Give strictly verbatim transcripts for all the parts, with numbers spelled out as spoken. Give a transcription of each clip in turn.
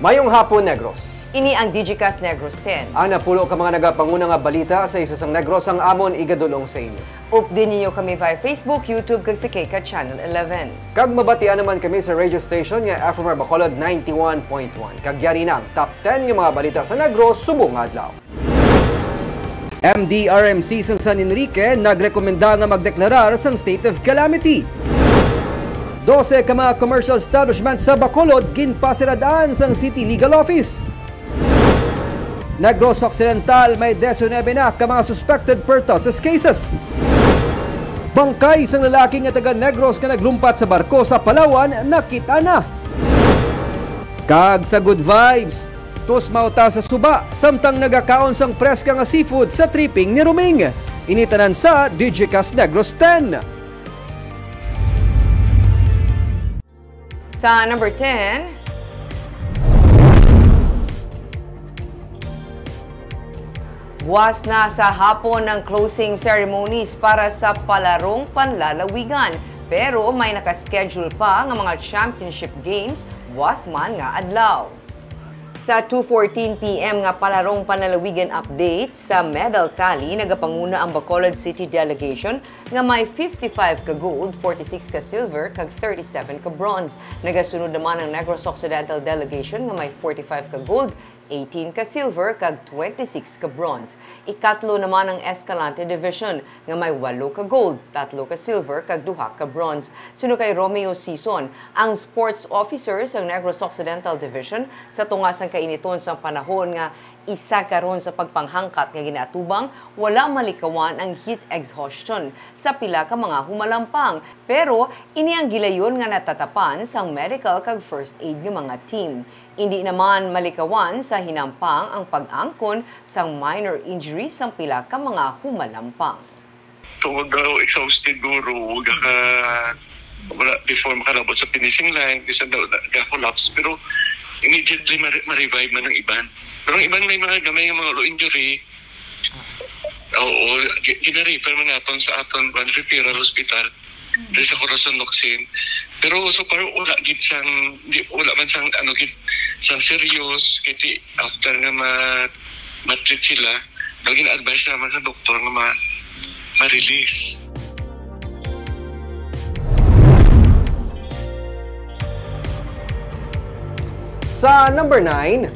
Mayong hapon, Negros. Ini ang Digicast Negros ten. Ang napulo ka mga nagapanguna nga balita sa isa sang Negros ang amon igadulong sa inyo. Updi ninyo kami via Facebook, YouTube, kag sa K CAT Channel eleven. Kag mabatian naman kami sa radio station nga F M R Bacolod ninety-one point one. Kag yari na ang top ten nga mga balita sa Negros subong nga adlaw. M D R M C sang San Enrique nagrekomenda nga magdeklarar sang state of calamity. Dose ka mga commercial establishment sa Bacolod ginpasirad-an sang City Legal Office. Negros Occidental may diecinuebe na ka mga suspected pertussis cases. Bangkay sang lalaki nga taga Negros nga naglumpat sa barko sa Palawan nakit-an na. Kag sa good vibes, tusmaw ta sa suba samtang nagakaon sang preska nga seafood sa tripping ni Roming. Ini tanan sa Digicast Negros ten. Sa number ten, buwas na sa hapon ang closing ceremonies para sa Palarong Panlalawigan, pero may naka-schedule pa nga mga championship games buwas man nga adlaw. Sa two fourteen P M nga Palarong Panlalawigan update, sa medal tally nagapanguna ang Bacolod City Delegation nga may fifty-five ka gold, forty-six ka silver, kag thirty-seven ka bronze. Nagasunod naman ang Negros Occidental Delegation nga may forty-five ka gold, eighteen ka silver, kag twenty-six ka bronze. Ikatlo naman ang Escalante Division nga may walo ka gold, tatlo ka silver, kag duha ka bronze. Suno kay Romeo Sison, ang sports officer sang Negros Occidental Division, sa tunga sang kainiton sang panahon nga isa karon sa pagpanghangkat nga ginaatubang, wala malikawan ang heat exhaustion sa pila ka mga humalampang, pero ini ang gilayon nga natatapan sang medical kag first aid nga mga team. Indi naman malikawan sa hinampang ang pag-angkon sang minor injury sang pila ka mga humalampang. Tungod daw exhausted guro, gaka, wala, before makalabot sa finishing line, bisan daw na-, ga-collapse, pero immediately ma-, ma-revive man ang iban. Pero ang iban may mga gamay nga mga ulo injury, oo, gi-, gina-refer man naton sa aton, one, referral hospital, diri sa Corazon Locsin. Pero so far, wala gid sang, di, wala man sang, ano, gid, sang serious, kay ti-, after nga ma-, ma-treat sila, daw gina-advise naman sa doktor nga ma-, ma-release. Sa number nine,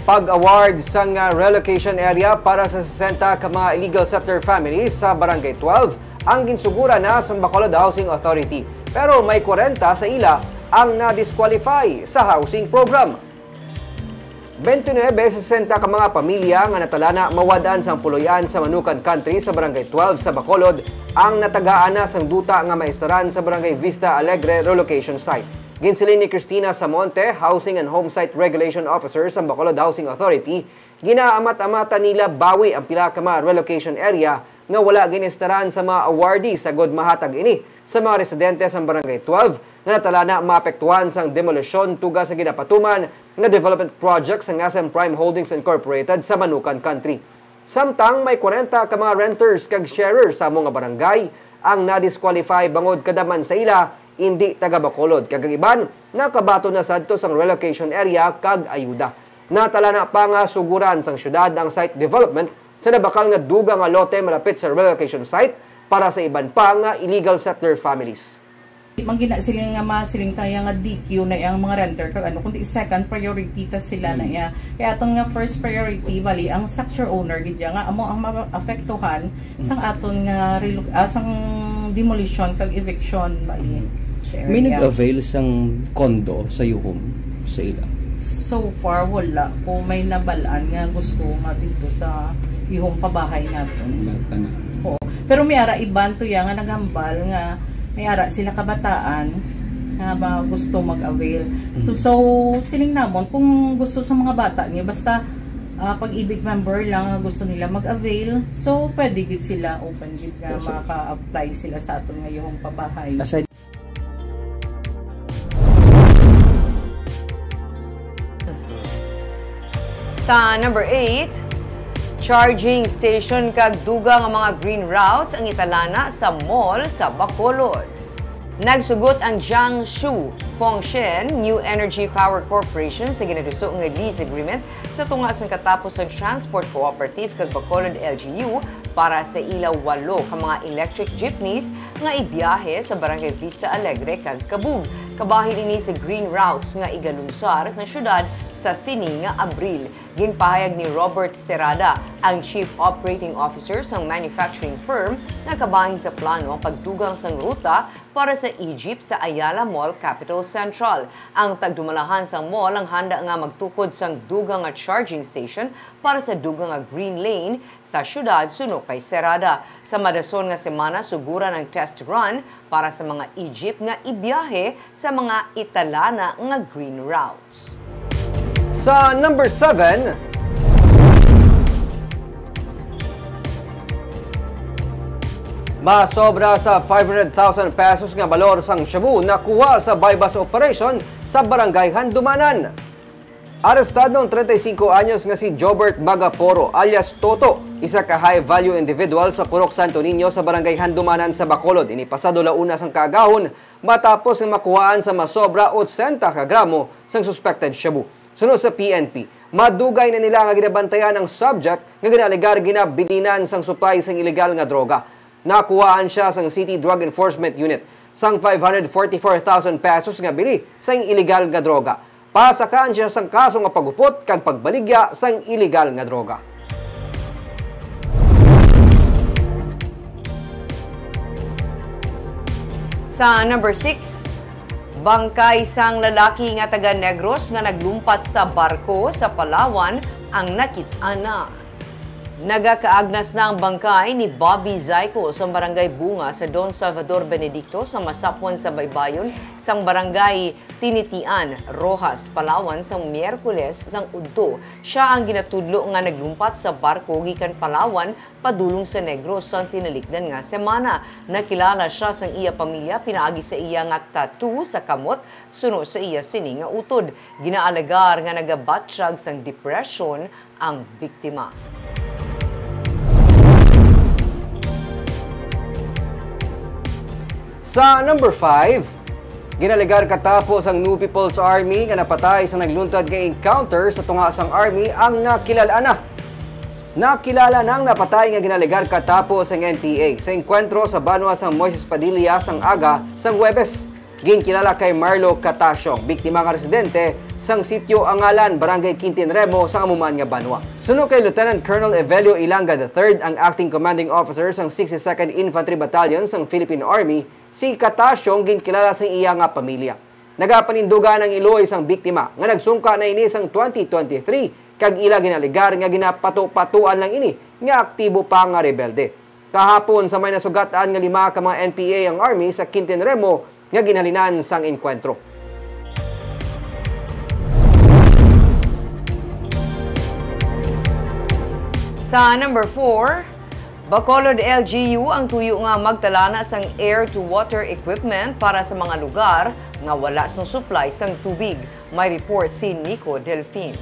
pag-award sang, ah, relocation area para sa sesenta ka mga illegal settler families sa Barangay twelve ang ginsuguran na sang Bacolod Housing Authority. Pero may kwarenta sa ila ang na-disqualify sa housing program. Twenty-nine, sesenta ka mga pamilya nga natalana mawad-an sang puloy-an sa Manukan Country sa Barangay twelve sa Bacolod ang natagaan na sang duta nga maistaran sa Barangay Vista Alegre relocation site. Ginsiling ni Christina Samonte, Housing and Home Site Regulation Officer sa Bacolod Housing Authority, ginaamat-amatan nila bawi ang pila ka mga relocation area nga wala ginistaran sa mga awardee, sagod mahatag ini sa mga residente sa Barangay twelve nga natalana maapektuhan sang demolisyon tuga sa ginapatuman nga development project sang S M Prime Holdings Incorporated sa Manukan Country. Samtang may kwarenta ka mga renters kag sharers sa amo nga barangay ang na-disqualify bangod kada man sa ila indi taga Bacolod, kag ang iban nakabaton na sadto sang relocation area kag ayuda. Natalana pa nga suguran sang syudad ang site development sa nabakal nga dugang nga lote malapit sa relocation site para sa iban pa nga illegal settler families. Di man gina sila nga masiling ta nga D Q na ang mga renter kag ano, kundi second priority ta sila na iya. Kay aton nga first priority, bali, ang structure owner gid ya nga amo ang maapektuhan sang aton nga relo-, ah, sang demolition kag eviction, bali, sa area. May nag-avail sang condo sa Yuhom sa ila? So far, wala ko may nabal-an nga gusto nga dito sa Yuhom pabahay naton. Wala pa na. Oo. Pero may ara iban to ya nga naghambal nga may ara sila kabataan nga ba gusto mag-avail. So, so, siling namon, kung gusto sa mga bata niyo, basta, ah, Pag-ibig member lang nga gusto nila mag-avail, so pwede gid sila, open gid nga maka-apply sila sa aton nga Yuhom pabahay. Aside Sa number eight, charging station kag dugang nga mga green routes ang italana sa mall sa Bacolod. Nagsugot ang Jiangsu Fongshen New Energy Power Corporation sa ginaduso nga lease agreement sa tunga sang katapos sang Transport Cooperative kag Bacolod L G U para sa ila walo ka mga electric jeepneys nga ibiyahe sa Barangay Vista Alegre kag Cabug. Kabahin ini sa green routes nga igalunsar sa syudad sa sini nga Abril. Ginpahayag ni Robert Serrada, ang Chief Operating Officer sang manufacturing firm, nga kabahin sa plano ang pagdugang sang ruta para sa e-jeep sa Ayala Mall Capitol Central. Ang tagdumalahan sang mall ang handa nga magtukod sang dugang nga charging station para sa dugang nga green lane sa syudad, suno kay Serrada. Sa madason nga semana, suguran ang test run para sa mga e-jeep nga ibiyahe sa mga italana nga green routes. Sa number seven, masobra sa five hundred thousand pesos nga balor sang shabu nakuha sa buy-bust operation sa Barangay Handumanan. Arestado ang treinta y cinco anyos nga si Jobert Magaporo alias Toto, isa ka high-value individual sa Purok Santo Niño sa Barangay Handumanan sa Bacolod, ini pasado la una sang kaagahon, matapos nga makuhaan sa masobra otsenta ka gramo sang suspected shabu. Suno sa P N P, madugay na nila nga ginabantayan ang subject nga ginaalegar ginabilinan sang supply sang iligal nga droga. Nakuhaan sia sang City Drug Enforcement Unit sang five hundred forty-four thousand pesos nga bili sang iligal nga droga. Pasakaan sia sang kaso nga paghupot kag pagbaligya sang iligal nga droga. Sa number six, bangkay sang lalaki nga taga Negros nga naglumpat sa barko sa Palawan ang nakit-an na. Nagakaagnas na ang bangkay ni Bobby Zayco sa Barangay Bunga sa Don Salvador Benedicto sa masapon sa baybayon sang Barangay Tinitian, Roxas, Palawan, sang Miyerkules sang udto. Sia ang ginatudlo nga naglumpat sa barko gikan Palawan padulong sa Negros sang tinalikdan nga semana. Nakilala sia sang iya pamilya pinaagi sa iya nga tattoo sa kamot suno sa iya sini nga utod. Ginaalegar nga nagabatyag sang depresyon ang biktima. Sa number five, ginalegar katapo sang New People's Army nga napatay sa nagluntad nga encounter sa tunga sang army ang nakilal-an na. Nakilala nang napatay nga ginalegar katapo sang N P A sa engkwentro sa banwa sang Moises Padilla sang aga sang Huwebes. Ginkilala kay Marlo Catacio, biktima nga residente sang Sitio Angalan, Barangay Quintin Remo, sa amo man nga banwa. Suno kay Lieutenant Colonel Evelio Ilanga the third, ang acting commanding officer sang sixty-second Infantry Battalion sang Philippine Army, si Catacio ginkilala sa iya nga pamilya. Nagapanindugan ang iloy sang biktima nga nagsungka na ini sang twenty twenty-three, kag ila ginalegar nga ginapatupatuan lang ini nga aktibo pa nga rebelde. Kahapon, sa may nasugat-an nga lima ka mga N P A ang Army sa Quintin Remo nga ginhalinan sang engkwentro. Sa number four, Bacolod L G U ang tuyo nga magtalana sang air-to-water equipment para sa mga lugar nga wala sang supply sang tubig. May report si Nico Delfin.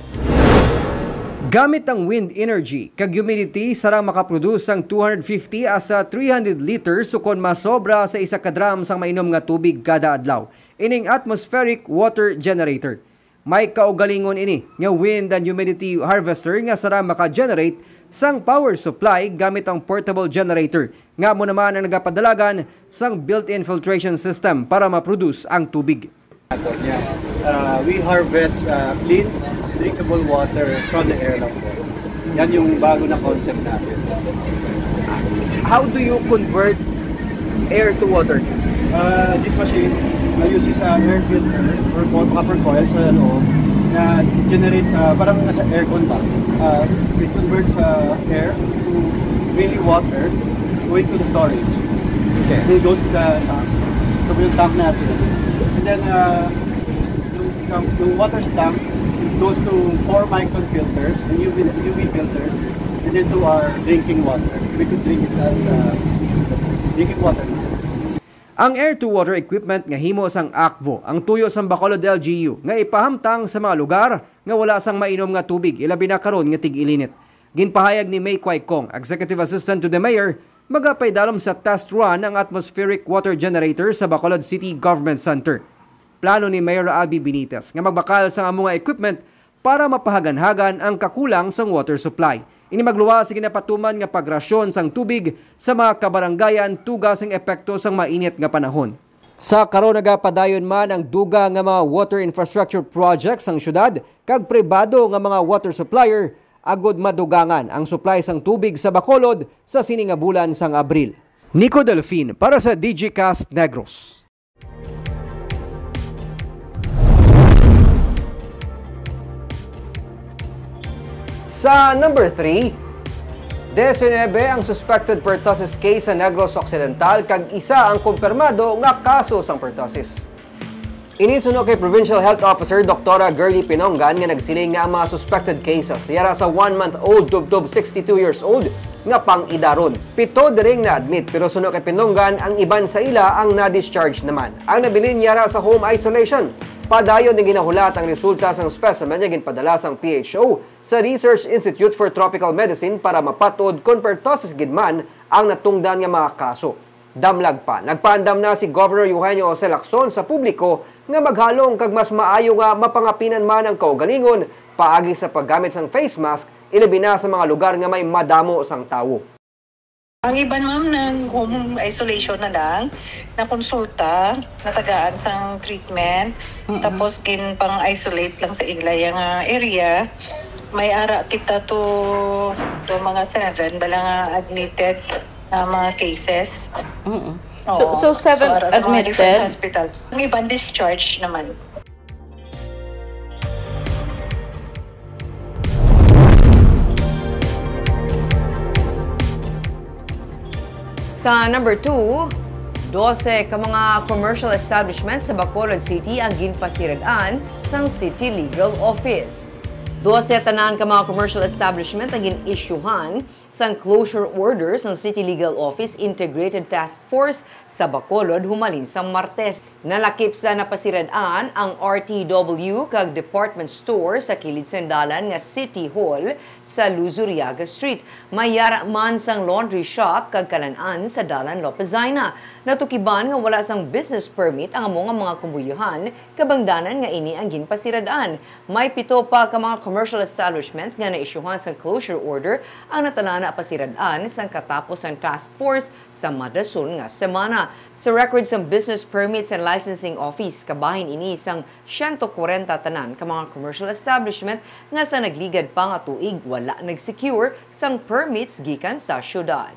Gamit ang wind energy kag humidity, sarang makaproduce sang two hundred fifty asa three hundred liters sukon masobra sa isa ka drum sang mainom nga tubig kada adlaw. Ining atmospheric water generator. May kaugalingon ini nga wind and humidity harvester nga sarang maka-generate sang power supply gamit ang portable generator nga amo naman ang nagapadalagan sang built-in filtration system para ma-produce ang tubig. Uh, we harvest uh, clean, drinkable water from the air lang po. Yan yung bago na concept natin. How do you convert air to water? Uh, this machine uh, uses uh, air filter or co- copper coils sa loob na generates uh, parang nasa aircon ba. Uh, it converts uh, air to really water going to the storage. Okay. It goes to the tank. So yung tank natin. And then uh, yung, yung water tank it goes to four micron filters and U V, U V filters and then to our drinking water. We could drink it as uh, drinking water. Ang air-to-water equipment nga himo sang Akvo ang tuyo sang Bacolod L G U nga ipahamtang sa mga lugar nga wala sang mainom nga tubig, ilabi na karon nga tig-ilinit. Ginpahayag ni May Kuay Kong, Executive Assistant to the Mayor, Magapaidalom sa test run ang atmospheric water generator sa Bacolod City Government Center. Plano ni Mayor Albee Benitez nga magbakal sang amo nga equipment para mapahaganhagan ang kakulang sang water supply. Ini magluwas sa ginapatuman nga pagrasyon sang tubig sa mga kabarangayan tuga sang epekto sang mainit nga panahon. Sa karon, nagapadayon man ang dugang nga mga water infrastructure projects sang syudad kag pribado nga mga water supplier agud madugangan ang supply sang tubig sa Bacolod sa sini nga bulan sang Abril. Nico Delfin para sa Digicast Negros. Sa number three, diecinuebe ang suspected pertussis case sa Negros Occidental kag isa ang kumpirmado nga kaso sang pertussis. Ini suno kay Provincial Health Officer Doktora Girlie Pinongan nga nagsiling nga ang mga suspected cases yara sa one-month-old tubtob sixty-two years old nga pang-idaron. Pito diri ang na-admit, pero suno kay Pinongan, ang iban sa ila ang na-discharge naman. Ang nabilin yara sa home isolation. Padayon nga ginahulat ang resulta sang specimen nga ginpadala sang P H O sa Research Institute for Tropical Medicine para mapat-od kon pertussis gid man ang natungdan nga mga kaso. Damlag pa, nagpaandam na si Governor Eugenio Jose Lacson sa publiko nga maghalong kag mas maayo nga mapangapinan man ang kaugalingon paagi sa paggamit sang face mask, ilabi na sa mga lugar nga may madamo sang tawo. Ang iban, ma'am, nag-home isolation na lang, nakonsulta, natagaan sang treatment, Mm-mm. tapos ginpang-isolate lang sa ila nga area. May ara kita to, to mga seven, bala nga admitted na mga cases. Mm-mm. Oo. So, so seven So, ara sa mga different admitted? hospital. Ang iban discharge naman. Sa number two, dose ka mga commercial establishment sa Bacolod City ang ginpasirad-an sang City Legal Office. Dose tanan ka mga commercial establishment ang gin-isyuhan sang closure order sang City Legal Office Integrated Task Force sa Bacolod humalin sang Martes. Nalakip sa napasirad-an ang R T W kag department store sa kilid sang dalan nga City Hall sa Luzuriaga Street. May yara man sang laundry shop kag kalan-an sa Dalan Lopez Zaina. Natukiban nga wala sang business permit ang amo nga mga kumuyuhan, kabangdanan nga ini ang ginpasirad-an. May pito pa ka mga commercial establishment nga naisyuhan sang closure order ang natalana pasirad-an sang katapos sang task force sa madason nga semana. Sa record sang Business Permits and Licensing Office, kabahin ini sang siyento kwarenta tanan ka mga commercial establishment nga sa nagligad pa nga tuig wala nag-secure sang permits gikan sa syudad.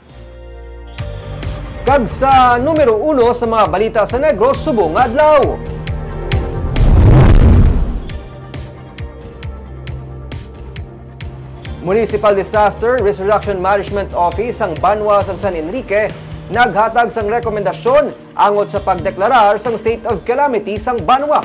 Kag sa numero uno sa mga balita sa Negros subong nga adlaw. Municipal Disaster Risk Reduction Management Office sang banwa sang San Enrique naghatag sang rekomendasyon angot sa pagdeklarar sang state of calamity sang banwa.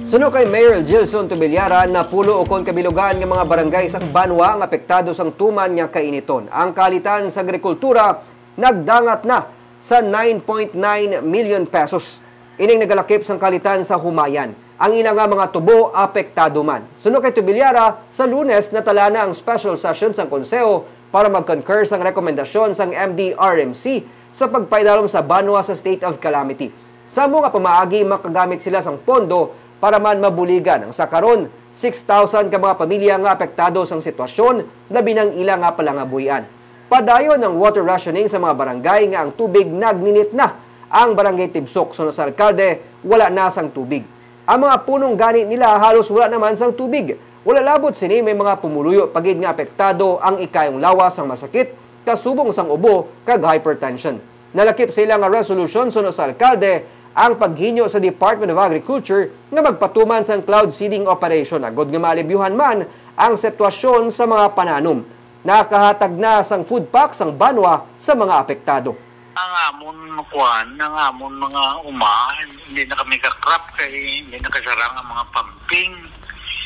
Suno kay Mayor Gilson Tubillara, napulo ukon kabilugan nga mga barangay sang banwa ang apektado sang tuman nga kainiton. Ang kaalitan sa agrikultura nagdangat na sa nine point nine million pesos. Ining nagalakip sang kaalitan sa Humayan. Ang ila nga mga tubo apektado man. Suno kay Tubillara, sa Lunes natala na ang special session sang Konseho para mag-concur sang rekomendasyon sang M D R M C sa pagpaidalom sa banwa sa state of calamity. Sa amo nga pamaagi, makagamit sila sang pondo para man mabuligan ang sa karon six thousand ka mga pamilya nga apektado sang sitwasyon, labi na ang ila nga palangabuhian. Padayon ang water rationing sa mga barangay nga ang tubig nagninit na. Ang Barangay Tibsok, suno sa alkalde, wala na sang tubig. Ang mga punong gani nila halos wala naman sang tubig. Wala labot sini, may mga pumuluyo pa gid nga apektado ang ikayong lawas sang masakit, kasubong sang ubo kag hypertension. Nalakip sa ila nga resolution, suno sa alkalde, ang paghinyo sa Department of Agriculture nga magpatuman sang cloud seeding operation agod nga maalibyuhan man ang sitwasyon sa mga pananom. Nakahatag na sang food pack sang banwa sa mga apektado. Ang amon, kuan, ang amon mga uma, hindi na kami ka-crop kay hindi na kasarang ang mga pumping.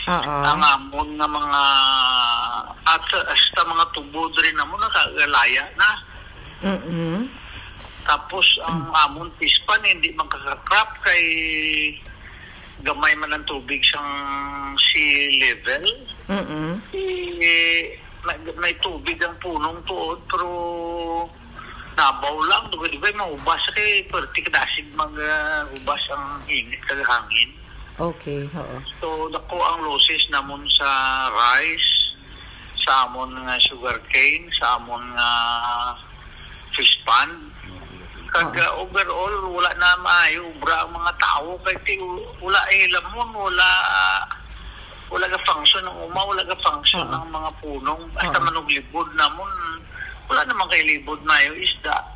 Oo. Ang amon nga mga, at sa, sa mga tubo diri namo nakagalaya na. Mm-mm. Tapos ang amon fish pond hindi man ka-crop kay gamay man ang tubig sang sea level. Mm-mm. Eh, may, may tubig ang punong tuod, pero Tabaw lang, dugay-dugay mahubas kay perti kadasig mag, ah, hubas ang init kag hangin. Okay, oo. So, dako ang losses namon sa rice, sa amon nga sugarcane, sa amon nga fish pond. Kag, Oo. ah, overall, wala na maayo obra ang mga tawo kay ti-, wala, eh, lamon, wala, wala ga function ang uma, wala ga function Oo. ang mga punong. Basta Oo. manuglibod namon, wala naman kay libod maayo isda.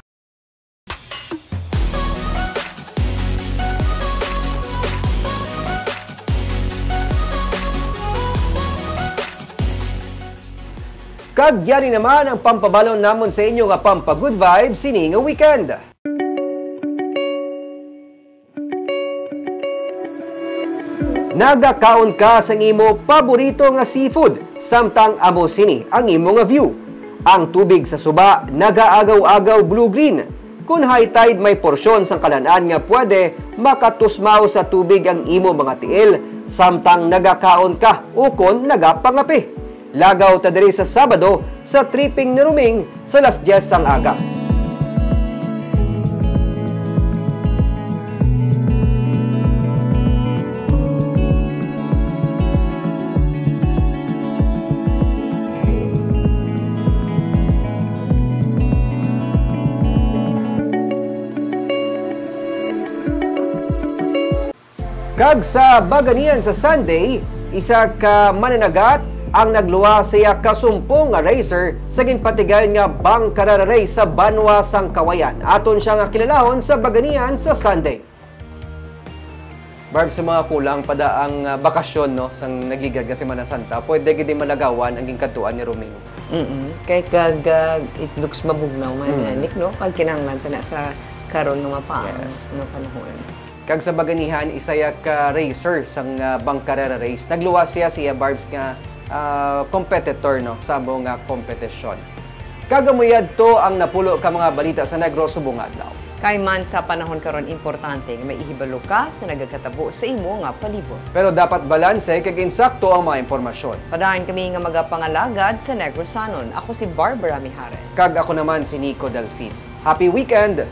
Kag yari naman ang pampabalon namon sa inyo nga pampa-good vibes sini nga weekend. Nagakaon ka sang imo paborito nga seafood, samtang amo sini ang imo nga view. Ang tubig sa suba nagaagaw-agaw blue-green. Kon high tide, may porsyon sang kalan-an nga pwede makatusmaw sa tubig ang imo mga tiil, samtang nagakaon ka ukon nagapangape. Lagaw ta diri sa Sabado sa tripping ni Roming sa alas dyes sang aga. Kag sa Baganian sa Sunday, isa ka mananagat ang nagluwas sa iya kasumpong nga racer sa ginpatigayon nga Bangkarara Race sa banwa sang Kawayan. Aton siya nga kilalahon sa Baganian sa Sunday. Barb, sa mga kulang pa da ang, ah, bakasyon, no, sang nagligad nga Semana Santa, pwede gid malagawan ang ginkadtuan ni Roming. Mm-mm. Kay kag, ah, it looks mabugnaw man, Mm. Anik, no? Kag kinahanglan ta na sa karon nga mapaang Yes. nga panahon. Kag sa Baganian, isa iya ka racer sang, ah, Bangkarara Race. Nagluwas siya, siya, Barbs, nga, ah, competitor, no, sa amo nga kompetisyon. Kag amo yadto ang napulo ka mga balita sa Negros subong adlaw. Kay man sa panahon karon, importante nga may ihibalo ka sa nagakatabo sa imo nga palibot. Pero dapat balanse kag insakto ang mga impormasyon. Padayon kami nga magapangalagad sa Negrosanon. Ako si Barbara Mijares. Kag ako naman si Nico Delfin. Happy weekend!